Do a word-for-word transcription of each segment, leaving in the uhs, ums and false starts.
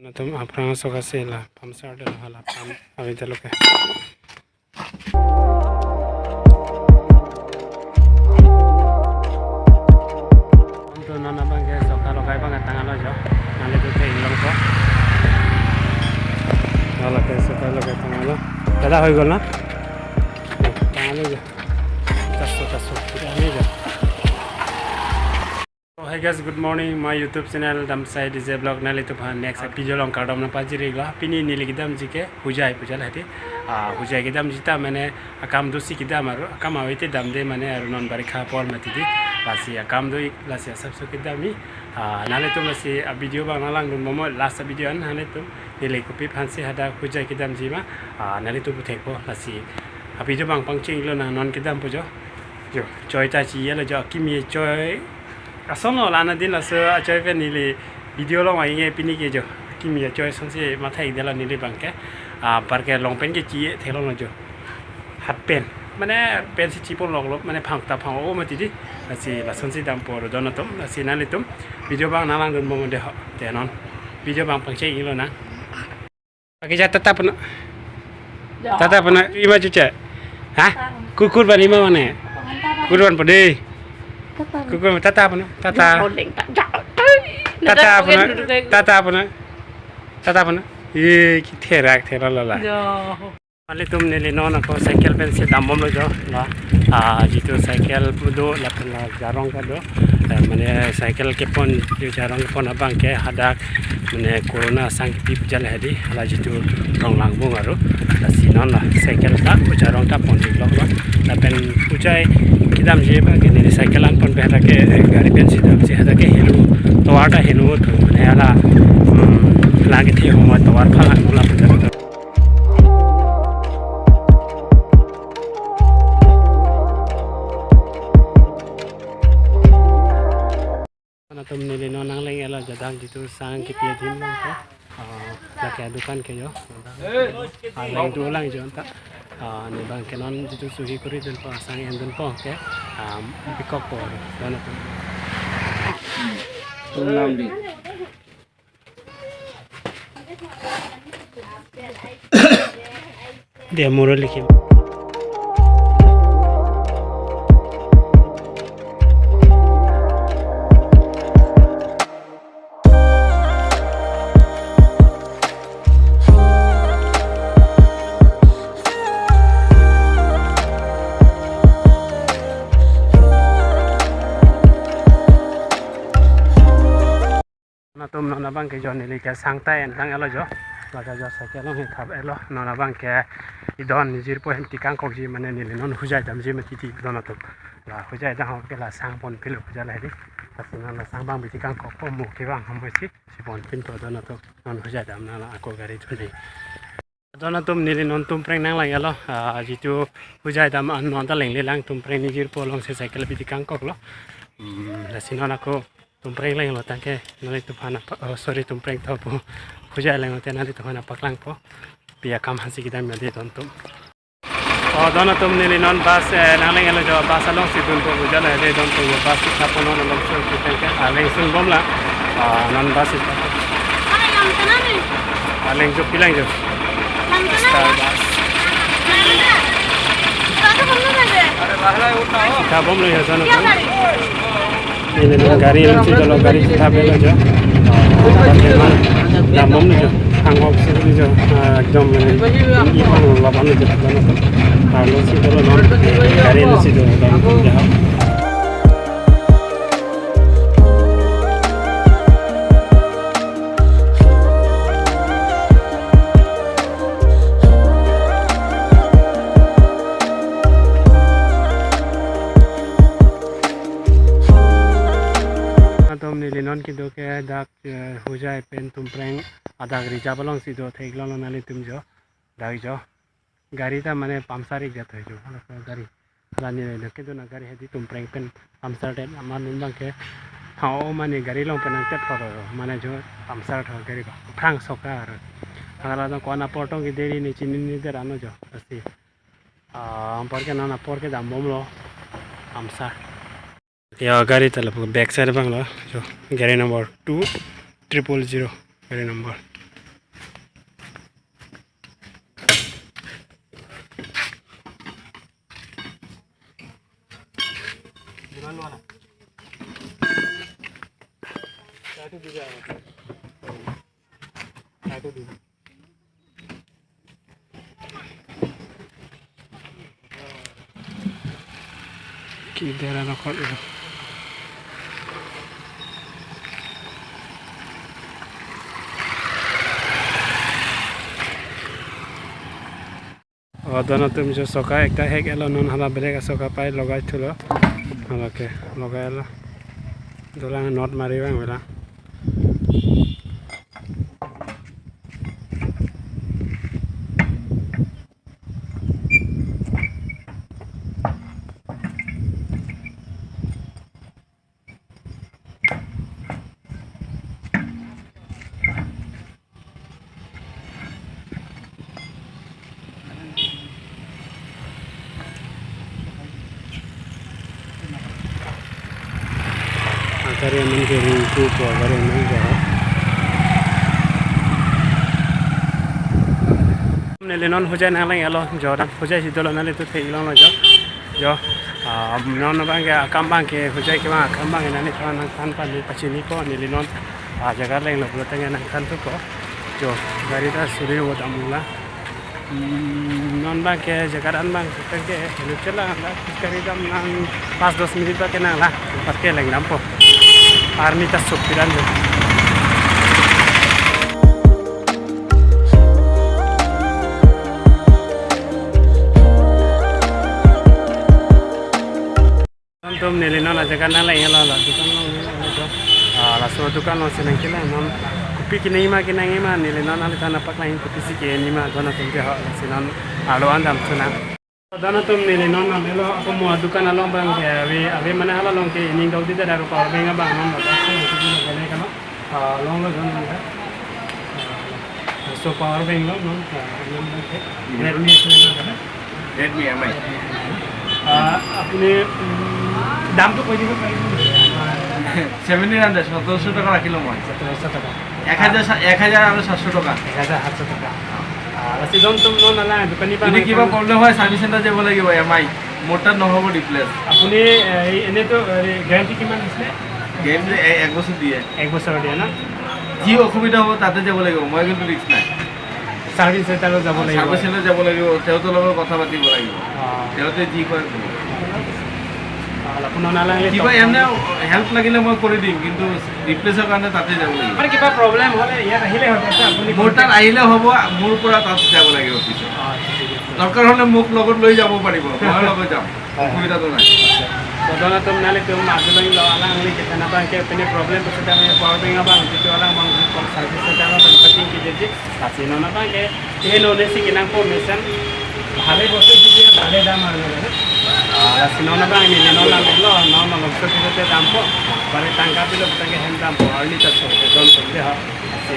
Atum aphrang sok asi la pump sar de hala pump avi jalo ke. Atum non abang ke soka logai abang tanglo jo. Nanglitum ke inglong ko. Hala ke soka logai tanglo. Dada hoi gol na? Tanglo jo. Taso, taso. Tanglo jo. So, hey guys, good morning. My YouTube channel Damsai D J Vlog nanglitum aphan next video along kardom nangpajir-iklo. Pini neli kedamji ke Hojai puja lahai di. Ah, Hojai kedamji ta mane akam dosi kedam aru akam avete damde mane aru non barikha apor mati di. Lasi akam do-ik, lasi asapso kedam-ik. Ah, nanglitum lasi a video abang nanglangdun momo, last a video an nanglitum neli kopi aphansi hadak Hojai kedamji ma. Ah, nanglitum puthekpo lasi a video abang pangcheng-iklo nang non kedam pu jo. Jo, choi ta chiyelo jo, akimi choi. Ason lo lana din laso achoi pen neli video along aing-e pini ke jo. Akimi achoi asonsi matha-ikdetlo neli abang ke. Ah, par ke long pant ke chi-e theklonglo jo. Half pant. Mane pant si chipon loklo, mane phang ta phang-o mati di. Lasi lasonsi dampo ro don atum. Lasi nanglitum video abang nanglangdun momo de ho. Te non. Video abang pangcheng-iklo nang. Oke, ja tata puno. Ja. Tata puno, ima chuche. Ha? Tata. Kukur ban ima mane. Tata. Kukur ban pade. Tata. Kukur tata puno. Tata. Ja, holding, ta-, ja. Tata puno. Tata puno. Tata puno. Ye, ki therak thera lala. Ja. Nanglitum neli non ako cycle pensi dambomlo jo la. Ah, jitu cycle pu do lapen la jarong kedo. Eh, mane cycle kepon, jo jarong kepon abang ke hadak mane corona asang kepi puja lahai di, hala jitu rong langbung aru. Lasi non la cycle ta, jo jarong ta pon-iklo ba. Lapen Hojai kedamji abang ke neli cycle an ponpe hadak ke, eh, gari pensi damsi hadak ke helo. Tovar ta helo tu mane hala, hmm, lagi thi homa tovar phalang mula puja. Atum neli non nangleng-etlo jadang jitu sang kepi adim abang ke. Ah, lake adukan ke jo. Aleng dolang jo anta. Ah, ne abang ke non jitu suhi kori dunpo, sang en dunpo ke. Ah, bikokpo don atum. Tum nam di. Dia murah lagi. Atum non abang ke jo neli ke sang ta en tang-etlo jo. Lake jo cycle along he thap-etlo. Non abang ke idon nijirpo hem tikangkokji mane neli non Hojai damji mati ti don atum. La Hojai dam ho ke la sang ponpinlo Hojai lahai di. Lasi non la sang abang bi tikangkokpo mo kevang ham si, si ponpinpo don atum. Non Hojai dam nang la ako gari thuni. Don atum neli non Tumpreng nanglang-etlo, ah, jitu Hojai dam an non ta lenglelang Tumpreng nijirpo alongsi cycle bi tikangkoklo. Hmm, lasi non ako Tumpreng lenglo tangke nanglitum aphan apa, oh, sorry, Tumpreng tho pu. Hojai lenglo te nanglitum aphan paklangpo. Pi akam aphansi kedam ya de don atum. Oh, don atum neli non bus, eh, nangleng-etlo jo bus alongsi dunpo puja lahai de don atum bus si thappo non alongsi tangke aleng sunbomlang. Ah, non bus si thappo. Aleng jo pilang jo. Star bus. Thapbomlo ya don atum. Neli non gari si dolo gari si thap-etlo jo. Dambomlo jo. Thang-ok si jo. Ah, ekdom mane. Ipan lo ban jo don atum. Arlo si dolo non. Gari lo si dolo don atum jo. Atum neli non kedo ke dak, eh, Hojai pen Tumpreng adak reserve alongsi do thek-iklo nanglitum jo. Dak jo. Gari ta mane puncture-ik jat hai jo. Hala gari. Hala neli kedo na gari hedi Tumpreng pen puncture det amat nun abang ke. Ha o mane gari along pen nangtet thor mane jo puncture tho gari ba. Phrang soka ar. Hala dong ko-an apor tong ke deri ne chinine det ano jo. Lasi. Ah, apor ke non apor ke dambomlo. Puncture. Ya, gari ta lapu back side abang lo. Jo, gari number two triple zero. Gari number. Kiman loa na? Satu juga. Satu dua. Ki dera na khot ya. O, don atum jo soka ekta hek elo, non hala berek asoka pai logai thulo. Hala ke logai lo. Dolang not mari bang bela. Agari aman ke ringku ko agari aman jo. Neli non hojai nanglang elo jo, dan hojai si dolo, nanglitum theklonglo jo. Jo, ah, non abang ke akam abang ke, hojai kevang akam abang ke nanglitum nangthan pame, pachinipo neli non, ah, jaga lenglo pulo tangte nangthan thupo. Jo, gari ta suri wo damlo. Hmm, non abang ke jaga an abang ke tangte helu chela la, gari dam nang pas dos minit abang ke nanglang, parke leng dampo. Arni ta sopik an jo. Nangtum neli non ajaga nanglang elo, la dukan along neli nanglang elo. Ah, laso dukan along si nangkelang non. Kopi kenangji ma kenangji ma, neli non nanglitum aphan nangpaklang, kopisi kenangji ma, don atum ke ho, si non arlo an damthu nang. Don atum, neli non nanglang elo, ako mo dukan along abang ke ave, ave mane hala along ke ining dau di dara power bank abang non, abang si nangkelang non. Ah, longlo jon nang. Ah, so power bank lo non. Ah, non nang ke. Redmi ase na? Redmi M I. Ah, apuni, mm, dam to koi dibo paribo? Seventeen hundred, সতেরোশো টাকা ৰাখিলো মই। সতেরোশো টাকা। এক হাজাৰ, এক হাজাৰ আৰু সাতশ টাকা। এক হাজাৰ সাতশ টাকা। Ah, lasi don atum non nanglang, dukan ni যদি কিবা problem হয়, চাৰ্ভিচ চেণ্টাৰ যাব লাগিব, M I। মোৰ তাত নহ'ব ৰিপ্লেচ। আপুনি, এই, এনেতো, হেৰি, গেৰাণ্টি কিমান দিছিলে? গেৰাণ্টি এ-, এক বছৰ দিয়ে। এক বছৰ দিয়ে ন? যি অসুবিধা হ'ব, তাতে যাব লাগিব, মই কিন্তু ৰিস্ক নাই। চাৰ্ভিচ চেণ্টাৰত যাব লাগিব। চাৰ্ভিচ চেণ্টাৰত যাব লাগিব, তেওঁতৰ লগত কথা পাতিব লাগিব। অ। তেওঁতে যি কয়, ক'ব। অ, আপোনাক নালাগে কিবা তো। এনে হেল্প লাগিলে মই কৰি দিম, কিন্তু ৰিপ্লেচৰ কাৰণে তাতে যাব লাগিব। মানে কিবা প্ৰব্লেম হ'লে ইয়াত আহিলে হ'ব, আচ্ছা, আপুনি মোৰ তাত আহিলে হ'ব, মোৰ পৰা তাত যাব লাগিব পিছত। অ, আচ্ছা, ঠিক আছে। দৰকাৰ হ'লে মোক লগত লৈ যাব পাৰিব, মই লগত যাম। হয়, হয়। অসুবিধাটো নাই। Don atum, nanglitum madulang lo, alangli kethan abang ke pine problem pusita me power bank abang jitu alang mang ko service center lo tempati ki jeji. Lasi non abang ke, eh, non esi kenangpo mesen. Bhale bostu jeji, bhale dam arlo. Ah, lasi non abang neli non nanglang elo, non nanglang so jeji dampo. Bhale tangka pilo tangka hem dampo, arni ta so don atum deho. Lasi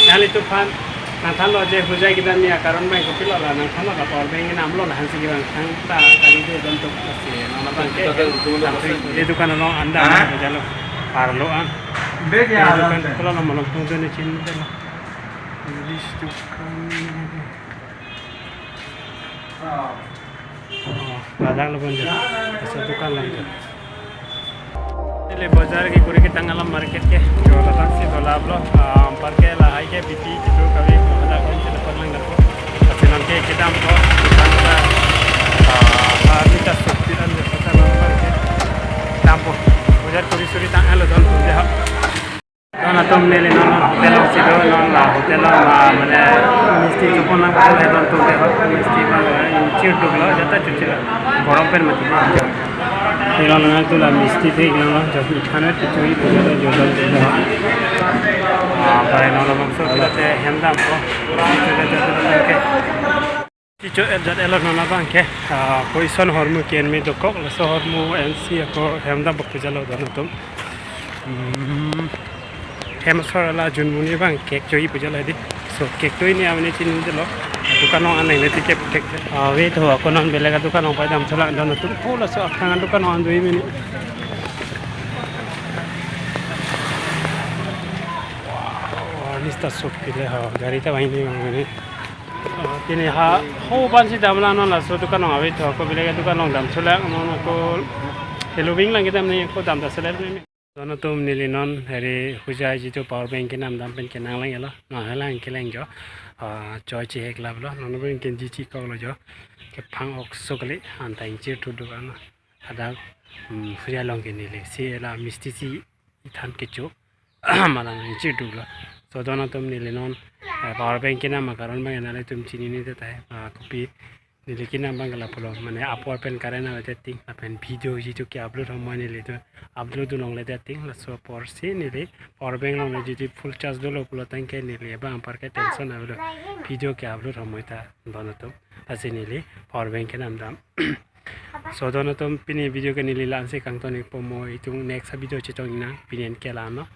nanglitum aphan nangthanlo je hojai kedam ni akaron abang kopilo la nangthanlo, la power bank namlo, la hansi kevang thangta kali do don atum, lasi non abang ke. Di dukan along anda. Ha? Jalo arlo an. Bek ya, dukan alam. Kalau lama lama tu ni chin deh. English dukan. Oh. Oh, ladak lo bon jo. Asa dukan lang jo. Neli bazar ke kuri ketang alam market ke. Jo ladak si dolap lo. Ah, parke lahai ke B P gitu kami. Ladak lo si dapat lang dapat. Lasi non ke kedampo. Dukan la, ah, la mita sopik an jo, pasar lo market. Dampo. Bazar kuri suri tang elo don atum deho. Don atum, neli non hotel along si do, non la hotel along, ah, mane misti chopon nang hotel he don atum deho, misti abang, eh, chir duk lo, jata chuchi lo, gorom pen mati dei jo. Neli non nangtu la misti thek lo, jo, mane chuchi pu lo, jo don atum deho. Ah, bai non la bangso pila te hem dampo, misti chuchi jata don ke. Chicho erjat elo non abang ke, ah, ko ison ahormu ke-en me dokok, laso ahormu ensi ako hem dam bak pujalo don atum. Hmm. Hem asor la junmuni abang cake choi pujalo dei. So cake choi ni amene chin delo. Dukan along an nang ne ticket cake. Ah, wait ho, ako non beleg adukan along pai damthulang don atum. Oh, laso akhang adukan along an do-i mene. Wow, arni ta sopik le ho. Gari ta banghini bang mene. Ah, pini ha, ho ban si damlang non, laso dukan along ave tho, ako beleg adukan along damthulang non, ako Hello, ving lang kedam ne, ko dam ta seler ne. Don atum, neli non hari huja jitu power bank kenam dam pen kenang lang elo. Non halang keleng jo. Ah, choi chihek lap lo. Non bring ken ji chikok lo jo. Kephang ok sokle, anta ingchir thuduk ano. Ada, hmm, huja along ke neli. Si la misti si ithan kecho. Malang ingchir duk lo. So don atum, neli non, eh, power bank kenam akaron abang nanglitum chinine tahai. Ah, kopi neli kenam abang ke lapulo. Mane apor pen current avedet ting. Lapen video jitu ke-upload homoi neli tu upload dun longledet ting. Laso apor si neli power bank along jitu full charge dolo pulo tangte neli abang apar ke tension avelo. Video ke-upload homoi ta don atum. Lasi neli power bank kenam dam. So don atum, pini video ke neli la-an si kangton-ik po, mo itum next video chetong-ik nang, pini an ke la-an lo.